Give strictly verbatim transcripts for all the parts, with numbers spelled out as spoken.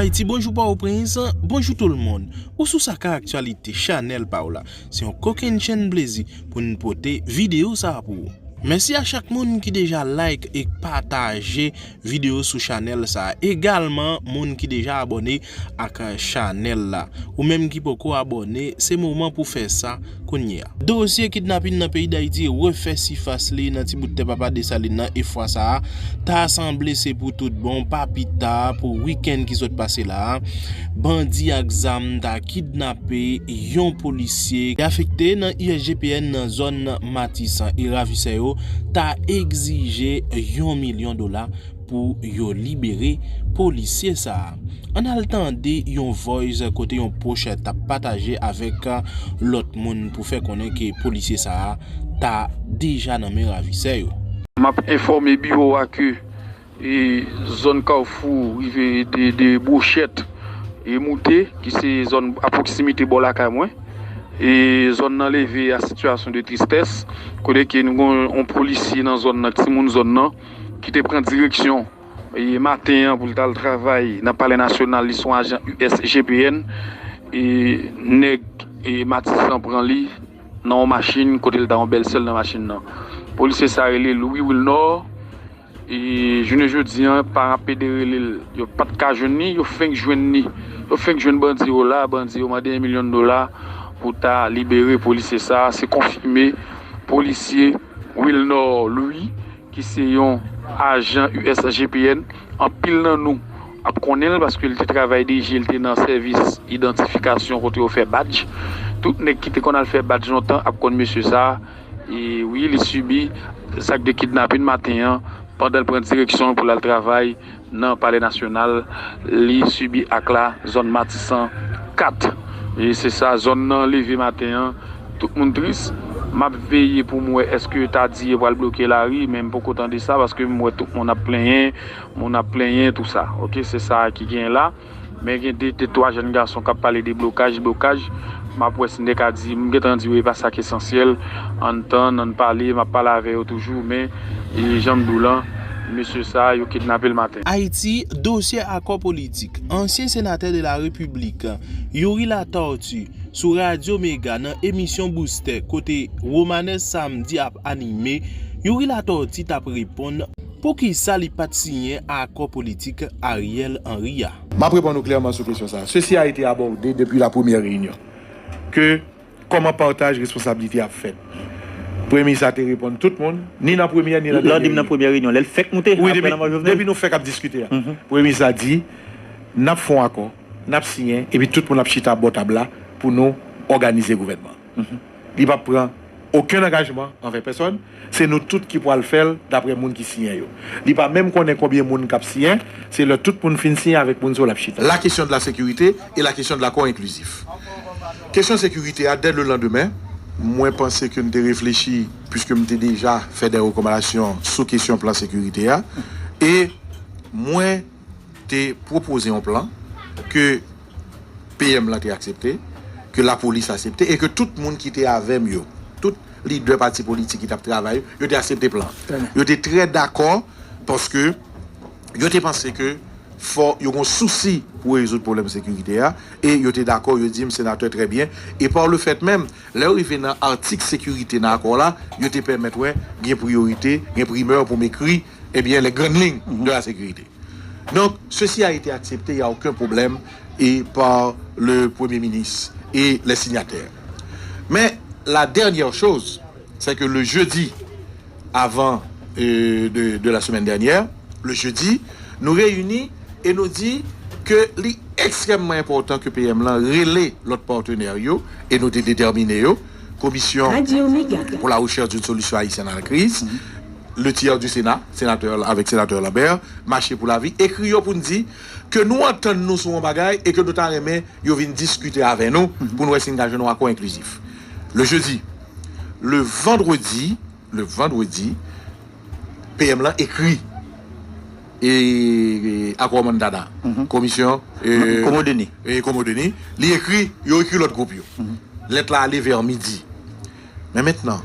Ayiti, bonjou Pòtoprens, bonjou tout le monde. Ou sou Saka Aktyalite, chanèl pa w la. Se yon kokennchenn plezi pou n pote videyo sa a pou ou. Mèsi a chak moun ki deja like e pataje videyo sou chanèl sa a. Egalman, moun ki deja abòne ak chanèl la. Ou menm ki poko abòne, se moman pou fè sa kounye a. Dosye kidnapin nan peyi Dayiti refè sifas li nan ti bout tè Papa Desalin nan, e fwa sa a, ta sanble se pou tout bon, pa pita pou wikenn ki sot pase la a. Bandi ak zam ta kidnape yon polisye ki afekte nan U S G P N nan zòn Matisan, e ravisè yo ta egzije yon milyon dola pou yo libere polisye sa a. Ann al tande yon voice kote yon pwòch t ap pataje avèk lòt moun pou fè konnen ke polisye sa a ta deja nan men ravisè yo. M ap enfòme biwo a ke e zòn Kafou rive de, de Bwochèt e moute, ki se zòn a pwoksimite bò lakay mwen. E zòn nan leve a sitiyasyon de tristès, kote ke nou gen yon polisye nan zòn nan, timoun zòn nan, ki te pran direksyon e maten an pou l t al travay nan Palè Nasyonal, li se yon ajan U S G P N, e nèg e Matisan pran li nan yon machin, kote l ta yon bèl sèl nan machin nan. Polisye sa rele Louis Wilnor, e jounen jodi an, paran ap pede rele l, yo pa t ka jwenn li, yo fenk jwenn li. Yo fenk jwenn bandi yo la, bandi yo mande yon milyon dola pou ta libere polisye sa, se konfime polisye Wilnor Louis, ki se yon ajan U S G P N, anpil nan nou ap konnen l paske l te travay D G, l te nan sèvis idantifikasyon kote yo fè badj. Tout nèg ki te konn al fè badj lontan ap konn mesye sa. E wi, li sibi zak de kidnapin maten an, pandan l pran direksyon pou l al travay nan Palè Nasyonal, li sibi ak la zòn Matisan kat. E se sa, zòn nan leve maten an, tout moun tris. M ap veye pou m wè èske yo ta di yo pral bloke lari, men m poko tande sa, paske m wè tout moun ap plenyen, moun ap plenyen, tou sa. Oke, se sa ki genyen la. Men gen de, de twa jèn gason k ap pale de blokaj, blokaj. M ap wè si m te ka di, m gentan di yo e pa sa k esansyèl. Ann tann, ann pale, m ap pale avè yo toujou, men, e jan m di w lan, mesye sa, yo kidnape l maten. Ayiti, dosye akò politik. Ansyen senatè de la Repiblik, Youri Latortue, sou Radyo Mega nan emisyon Boustè kote Romanes Samedi ap anime, Youri Latortue t ap reponn poukisa li pa t siyen akò politik Ariel Henry a. M ap reponn ou klèman sou kesyon sa a. Sesi a ete abòde depi la premyè reyinyon. Ke kòman pataj responsablite ap fèt. Premye minis la te reponn tout moun, ni nan premyè, ni nan dènyè reyinyon. Lè w di m nan premyè reyinyon, lè l fèk moute, wi, apre lanmò Jovenel? Depi nou fèk ap diskite a. Mhm. Premye minis la di, n ap fè yon akò, n ap siyen, epi tout moun ap chita bò tab la pou nou òganize gouvènman. Mhm. Li p ap pran okenn angajman anvè pèsòn. Se nou tout ki pral fè l daprè moun ki siyen yo. Li pa menm konnen konbyen moun k ap siyen, se lè tout moun fin siyen avèk moun sa yo l ap chita. La question de la sécurité et la question de l'accord inclusif. Kesyon sekirite a, dès le lendemain, mwen panse ke m te reflechi, puiske m te deja fè de rekòmandasyon sou kesyon plan sekirite a, e mwen te pwopoze yon plan ke P M lan te aksepte, ke lapolis aksepte, e ke tout moun ki te avè m yo, tout lidè pati politik ki t ap travay yo, yo te aksepte plan an. Trè byen. Yo te trè dakò, paske yo te panse ke fò yo gon sousi pou rezoud pwoblèm sekirite a, e yo te dakò, yo di m, senatè, trè byen. E pa le fèt menm, lè yo rive nan atik sekirite nan akò la, yo te pèmèt mwen gen priyorite, gen primè pou m ekri, ebyen, les grandes lignes de la sécurité. Donc, ceci a été accepté, il n'y a aucun problème, et par le Premier ministre et les signataires. Mais la dernière chose, c'est que le jeudi, avant, euh, de, de la semaine dernière, le jeudi, nou reyini e nou di ke li ekstrèmman enpòtan ke P M lan rele lòt patnè yo, e nou te detèmine yo, Komisyon pour la recherche d'une solution haïtienne à la crise, le tiers du Sénat, sénateur, avec sénateur Lambert, Mache pou Lavi, ekri yo pou n di ke nou antann nou sou yon bagay e ke nou ta renmen yo vin diskite avè nou pou n wè si n ka jwenn yon akò enklizif. Le jeudi, le vendredi, le vendredi, P M lan ekri e, e akò Montana, komisyon, e, Komodini. E Komodini, li ekri, yo ekri lòt gwoup yo. Lèt la ale vè midi. Men mentnan,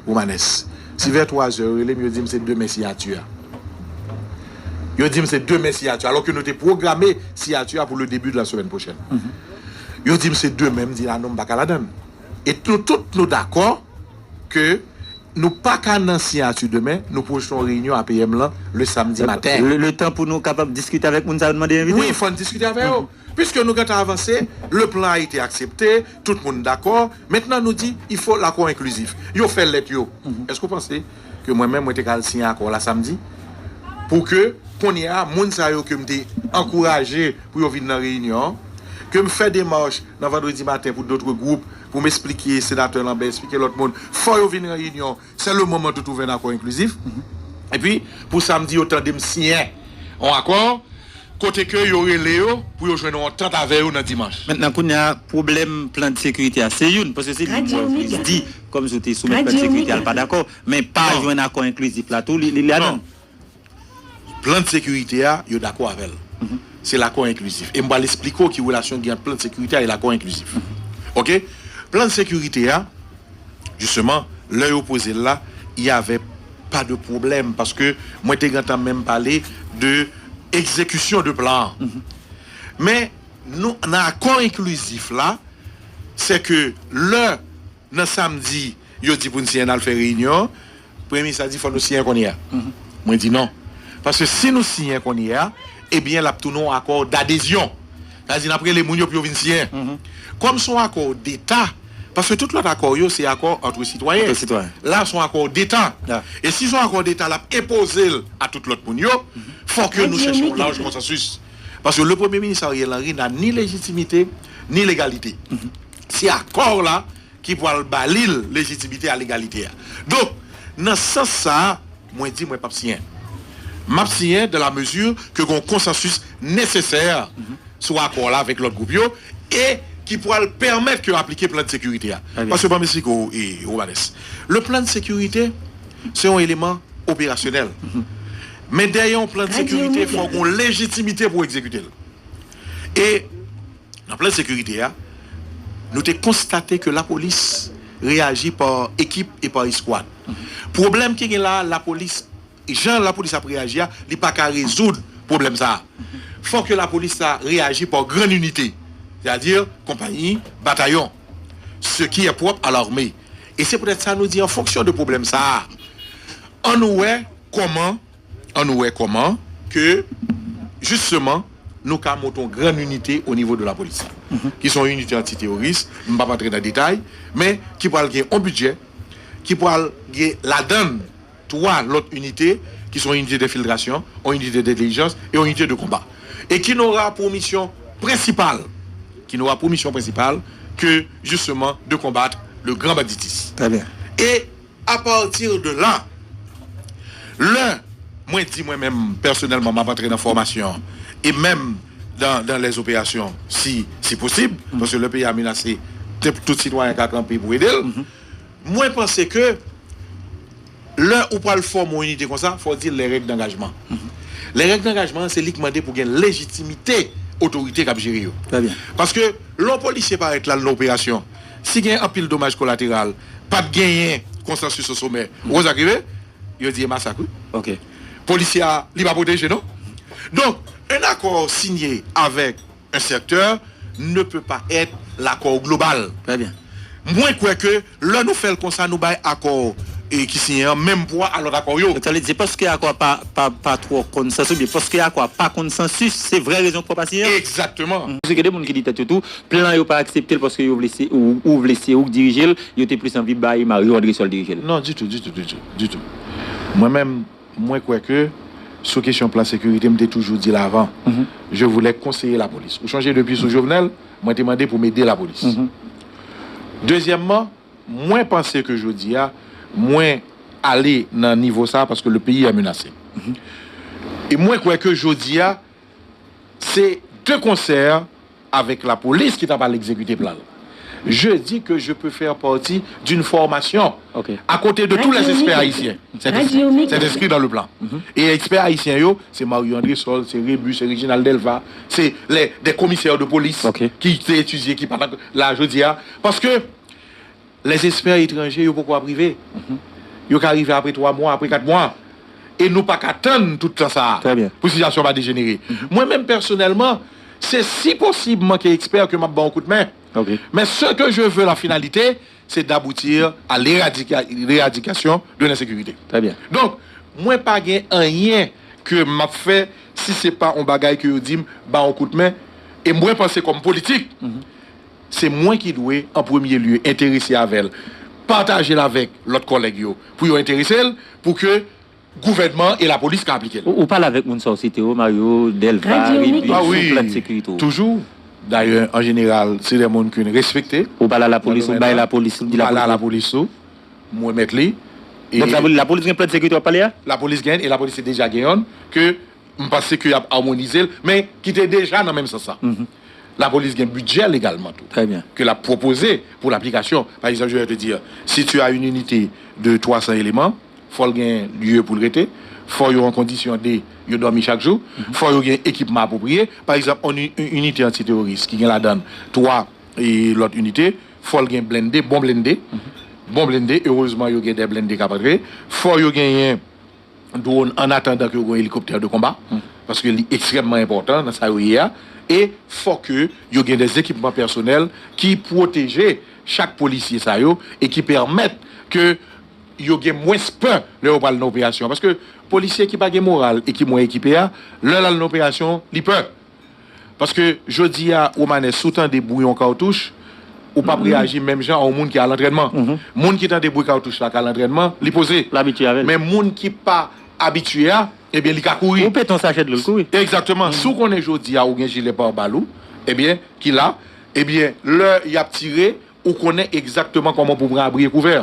Romanes, si vè twa zè yo rele m, yo di m se demen siyati a. Yo di m se demen siyati, alò ke nou te pwograme siyati a pou le début de la semaine prochaine. Yo di m se demen, m di la non, m pa ka ladann. E nou tout nou dakò ke nou pa ka nan siyati demen, nou pwojte yon reyinyon A P M lan le samdi maten. Le, le tan pou nou kapab diskite avèk moun sa yo n mande envite yo. Wi, fò n diskite avè yo. Piske nou gentan avanse, le plan a été accepté, tout moun dakò. Mentnan nou di, il faut l'accord inclusif. Yo fè lèt yo. Èske w panse ke mwen menm, mwen te ka al siyen akò la samdi? Pou ke, kounye a, moun sa yo ke m te ankouraje pou yo vin nan reyinyon an, ke m fè demach nan vandredi maten pou dòt gwoup, pou m esplike senatè Lambert, esplike lòt moun, fò yo vin nan reyinyon, c'est le moment de trouver un accord inclusif. Epi, pou samdi, yo tande m siyen yon akò, kote ke yo rele yo pou yo jwenn yon antant avè yo nan dimanch. Mentnan, kounye a, pwoblèm plan de sekirite a, se youn, paske se li m wè w plis di, kòmsi w te soumèt plan de sekirite a, l pa dakò, men pa jwenn akò enklizif la tou, li, li, li ladan l. Plan de sekirite a, yo dakò avè l. Se lakò enklizif. E m pral esplike w ki relasyon gen ant plan de sekirite a e lakò enklizif. Oke? Plan de sekirite a, jisteman, lè yo poze l la, y avait pas de problème, paske mwen te gentan menm pale de egzekisyon de plan an. Men, nou, nan akò enklizif la, se ke lè, nan samdi, yo di pou n siyen, n al fè reyinyon an, Premye minis la di fò nou siyen kounye a. Mwen di non. Paske si nou siyen kounye a, ebyen, l ap tounen yon akò dadezyon. Sa vle di, n ap rele moun yo pou yo vin siyen. Kòm se yon akò deta, paske tout lòt akò yo, se akò ant sitwayen. Ant sitwayen. La, se yon akò deta. E si se yon akò deta, l ap enpoze l a tout lòt moun yo, fò ke nou chèche yon laj konsansis. Paske le premye minis Ariel Henry n'a ni légitimité, ni légalité. Se akò la ki pral ba li l lejitimite a legalite a. Donk, nan sans sa a, mwen di mwen p ap siyen. M ap siyen dans la mesure ke gen yon konsansis nesesè sou akò la avèk lòt gwoup yo e ki pral pèmèt ke yo aplike plan de sekirite a. Paske ban m esplike w, e, Romanes, le plan de sécurité, se yon eleman operasyonèl. Men dèyè yon plan de sekirite, fò gen yon lejitimite pou egzekite l. E nan plan sekirite a, nou te konstate ke lapolis reyaji pa ekip e pa eskwad. Pwoblèm ki gen la a, lapolis, jan lapolis ap reyaji a, li pa ka rezoud pwoblèm sa a. Fò ke lapolis sa reyaji pa gran inite, sètadi konpayi, batayon, ce qui est propre à l'armée. E se poutèt sa nou di, an fonksyon de pwoblèm sa a, ann wè kòman Ann wè kòman ke, jisteman, nou ka monte yon gran inite o nivo de lapolis, ki se yon inite antiteyoris, m p ap antre nan detay, men ki pral gen yon bidjè, ki pral gen ladan l twa lòt inite, ki se yon inite denfiltrasyon, yon inite dentèlijans e yon inite de konba. E qui n'aura pour mission principale, qui n'aura pour mission principale que, justement, de combattre le grand banditisme. Très bien. E Apati de la, lè mwen di mwen menm pèsonèlman m ap antre nan fòmasyon e menm dans, dans les opérations, si, si posib, paske le pays a menacé, tout sitwayen ka kanpe pou ede l. Mwen panse ke lè ou pral fòme yon inite konsa, fò w di les règles d'engagement. Les règles d'engagement, se li k mande pou gen lejitimite otorite k ap jere yo. Paske lè yon polisye parèt la nan operasyon, si gen anpil domaj kolateral, pa t genyen konsansis o somè. Ou konn sa k rive? Yo di e masak, wi. Polisye a, li pa pwoteje, non? Donk, un accord signé avec un secteur ne peut pas être l'accord global. Mwen kwè ke lè nou fè l konsa, nou bay akò e ki siyen an menm pwa a lòt akò yo. Sa vle di, paske akò a pa, pa, pa twò konsansis, oubyen paske akò a pa konsansis, se vrè rezon k fè w pa siyen an? Egzakteman. Paske gen de moun ki di tèt yo tou, plan yo pa aksepte l paske yo vle se ou, ou vle se ou k dirije l, yo te plis anvi bay Mario Andrésol dirije l. Non, ditou, ditou, ditou, ditou. Mwen menm, mwen kwè ke sou kesyon plan sekirite, m te toujou di l avan, je voulais conseiller la police. Ou chonje depi sou Jovenel, mwen te mande pou m ede lapolis. Dezyèmman, mwen panse ke jodi a, mwen ale nan nivo sa a paske le pays est menacé. E mwen kwè ke jodi a, se de konsè avec la police ki ta pral egzekite plan l. Je dis que je peux faire partie d'une formation à côté de tous les experts haïtiens. C'est inscrit dans le plan. E ekspè ayisyen yo, se Mario Andrésol, se Rébu, se Réginald Delva, se les, des commissaires de police ki te etidye, ki pa la jodi a. Paske les experts étrangers, yo poko ap rive. Yo ka rive apre twa mwa, apre kat mwa. E nou pa ka tann tout tan sa a pou sitiyasyon pa dejenere. Mwen menm pèsonèlman, se si posib manke ekspè ke m ap ba w kout men. Men ce que je veux la finalité, c'est d'aboutir à l'éradika- l'éradikasyon de l'insécurité. Donk, mwen pa gen anyen ke m ap fè si se pa yon bagay ke yo di m ba yon kout men. E mwen panse kòm politik, se mwen ki dwe, an premye lye, enterese avè l, pataje l avèk lòt kòlèg yo, pou yo enterese l, pou ke gouvènman e lapolis ka aplike l. Ou, ou pale avèk moun sa w site yo, Mario, Delva, Ribis, sou plan de sekirite w? Toujou. Dayè, an jeneral, se de moun ke n respekte. Ou pale a lapolis, ou bay lapolis, ou di lapolis. M pale a lapolis tou. M remèt li. Donk, sa vle di lapolis gen plan de sekirite w ap pale a? Lapolis gen, e lapolis te deja gen yonn, ke m panse ke y ap amonize l, men ki te deja nan menm sans sa. Lapolis gen bidjè legalman tou, ke l ap pwopoze pou laplikasyon. Pa egzanp, je vais te dire, si tu as une unité de twa san eleman, fò l gen lye pou l rete, fò yo an kondisyon de yo dòmi chak jou, fò yo gen ekipman apwopriye. Pa egzanp, yon inite antiteworis ki gen ladan l twa e lòt inite, fò l gen blende, bon blende, bon blende, erezman yo gen de blende k ap antre, fò yo genyen dwòn an atandan ke yo gen yon elikoptè de konba, paske li ekstrèmman enpòtan nan sa yo ye a, e fò ke yo gen de ekipman pèsonèl ki pwoteje chak polisye sa yo e ki pèmèt ke yo gen mwens pè lè yo pral nan operasyon. Paske polisye ki pa gen moral e ki mwen ekipe a, lè l al nan operasyon, li pè. Paske jodi a, Romanes, si w tande bri yon kawtouch, ou p ap reyaji menm jan a yon moun ki al antrènman. Moun ki tande bri kawtouch la k al antrènman, li poze. L abitye avè l. Men moun ki pa abitye a, ebyen, li ka kouri. Ou pete yon sachè dlo, l kouri. Egzakteman. Si w konnen jodi a, ou gen jilè pare bal ou, ebyen, ki la, ebyen, lè y ap tire, ou konnen egzakteman kòman pou pran abri e kouvè.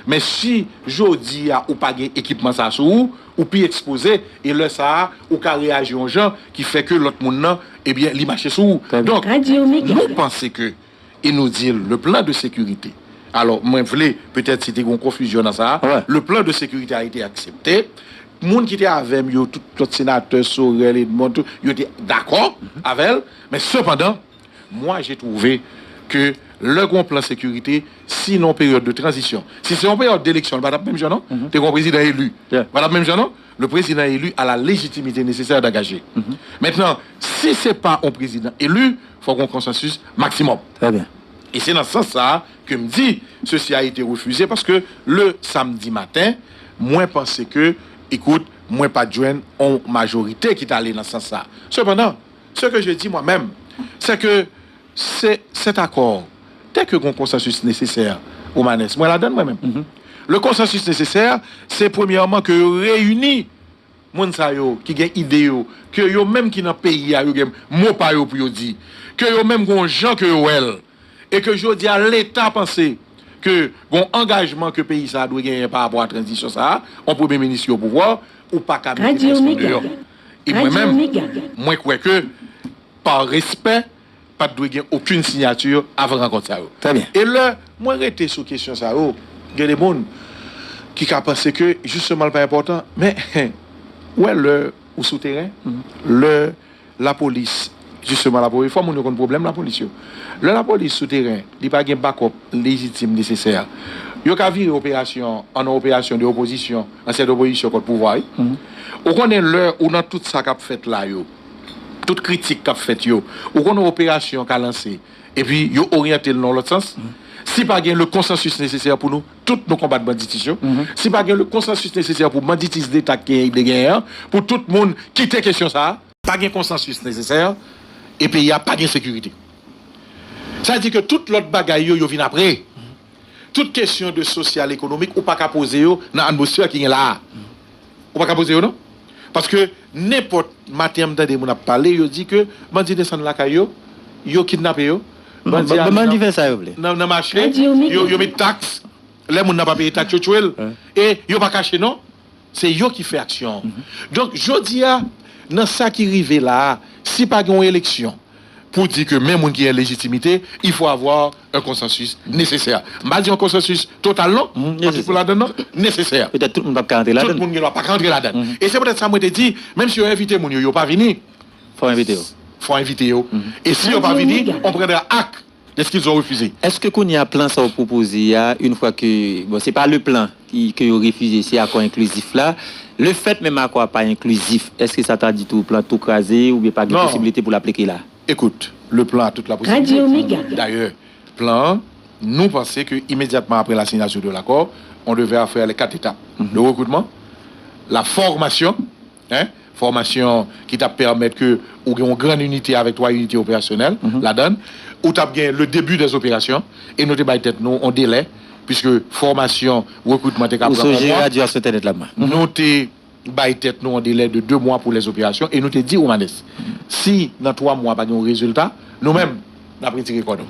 Men si jodi a ou pa gen ekipman sa sou ou, ou pi ekspoze, e lè sa a, ou ka reyaji yon jan ki fè ke lòt moun nan, ebyen, li mache sou ou. Donk, nou panse ke, e nou di l, le plan de sécurité. Alò, mwen vle, petèt, si te gen yon konfizyon nan sa a, le plan de sécurité a été accepté. Moun ki te avè m yo, tout, tout senatè, Sorel, Edmond, tout, yo te dakò avè l. Men sepandan, Moi, j'ai trouvé que lè gon plan sekirite, si nan yon peryòd de tranzisyon, si se yon peryòd de eleksyon, li pa t ap menm jan non. Te gon prezidan eli. Li pa t ap menm jan non. Le président élu a la légitimité nécessaire d'engager. Maintenant, si se pa yon prezidan eli, fò gon konsansis maksimòm. E se nan sans sa a ke m di ceci a été refusé, paske le samedi matin, mwen panse ke, ekout, mwen pa t jwenn yon majorite ki t ale nan sans sa a. Sepandan, Ce que je dis moi-même, c'est que se, cet accord, dès que gon konsansis nesesè, Romanes, mwen ladan l mwen menm. Le konsansis nesesè, se premyèman ke yo reyini moun sa yo ki gen ide yo, ke yo menm ki nan peyi a, yo gen mo pa yo pou yo di, ke yo menm gon jan ke yo wè l, e ke jodi a Leta panse ke gon angajman ke peyi sa a dwe genyen pa rapò a tranzisyon sa a, yon premye minis ki o pouvwa, ou pa ka mete pèsonn deyò. E mwen menm, mwen kwè ke pa respè, pa t dwe gen okenn siyati avan rankont sa yo. E lè mwen rete sou kesyon sa yo, gen de moun ki ka panse ke jisteman l pa enpòtan, men ou wè lè ou sou teren, lè lapolis, jisteman lapolis, fò moun yo konn pwoblèm lapolis yo. Lè lapolis sou teren, li pa gen bakòp lejitim nesesè, yo ka vire operasyon an yon operasyon de opozisyon, ansyen opozisyon kont pouvwa, wi. Ou konnen lè ou nan tout sa k ap fèt la yo, tout kritik k ap fèt yo, ou konnen operasyon ka lanse, epi yo oryante l nan yon lòt sans. Si pa gen le konsansis nesesè pou nou tout nou konbat banditis yo, si pa gen le konsansis nesesè pou banditis deta k genyen, de genyen an, pou tout moun kite kesyon sa a, pa gen konsansis nesesè, e peyi a pa gen sekirite. Sa vle di ke tout lòt bagay yo, yo vin apre. Tout kesyon de sosyal, ekonomik, ou pa ka poze yo nan atmosfè ki gen la a. Ou pa ka poze yo non. Paske nenpòt maten an m tande moun ap pale, yo di ke bandi desann lakay yo, yo kidnape yo. Bandi a nan, nan mache, yo, yo met taks. Lè moun nan pa peye taks, yo tchwe l. E yo pa kache non. Se yo ki fè aksyon an. Donk, jodi a, nan sa ki rive la a, si pa gen yon eleksyon, pou di ke men moun ki gen lejitimite, il faut avoir un consensus nécessaire. M pa di yon konsansis total non, pa tout moun ladan non, nesesè. Petèt tout moun p ap ka rantre ladan. Tout moun gen dwa pa ka rantre ladan. E se poutèt sa mwen te di, menm si yo envite moun yo, yo pa vini, fò envite yo. Fò envite yo. E si yo pa vini, on prendra acte Est-ce qu'ils ont refusé? Èske kounye a plan sa w pwopoze a, yon fwa ke, bon, se pa le plan ki, ke yo refize, se akò enklizif la. Le fèt menm akò a pa enklizif, èske sa ta di tou plan tou kraze oubyen pa gen posibilite pou l aplike la? Écoute, le plan a toute la possibilité. D'ailleurs, plan, nous pensons que immédiatement après la signature de l'accord, on devait faire les quatre étapes. Le recrutement, la formation, hein, formation qui t'a permettre que ou gen une grande unité avec trois unités opérationnelles, la donne, ou t'as bien le début des opérations, et nous te bay tête nous on délai, puisque formation, recrutement, t'es capable de radyo a sou internet la. Nous te bay tête nous on délai de deux mois pour les opérations, et nous te dit au Manès, si dans trois mois, pas de résultat, nous-mêmes, on a pris le cordon.